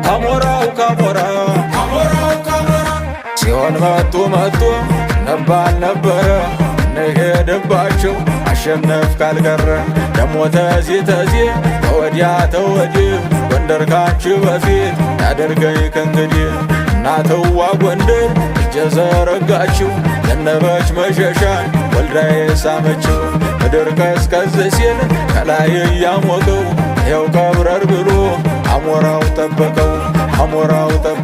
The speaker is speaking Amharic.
አሞራው ካሞራ አሞራው ካሞራ ሲሆን መጡ መጡ ነባል ነበረ እንሄድባቸው አሸነፍ ካልቀረ ደሞ ተዚ ተዚ ተወዲያ ተወዲህ ጎንደር ካንቺ በፊት ያደርገኝ ከእንግዲህ። እናትዋ ጎንደር እጀ ዘረጋችው፣ ዘነበች መሸሻን ወልዳ የሳመችው። ምድር ቀዝቀዝ ሲል ከላይ እያሞቀው ይኸው ቀብረር ብሎ አሞራው ጠበቀው፣ አሞራው ጠበቀው።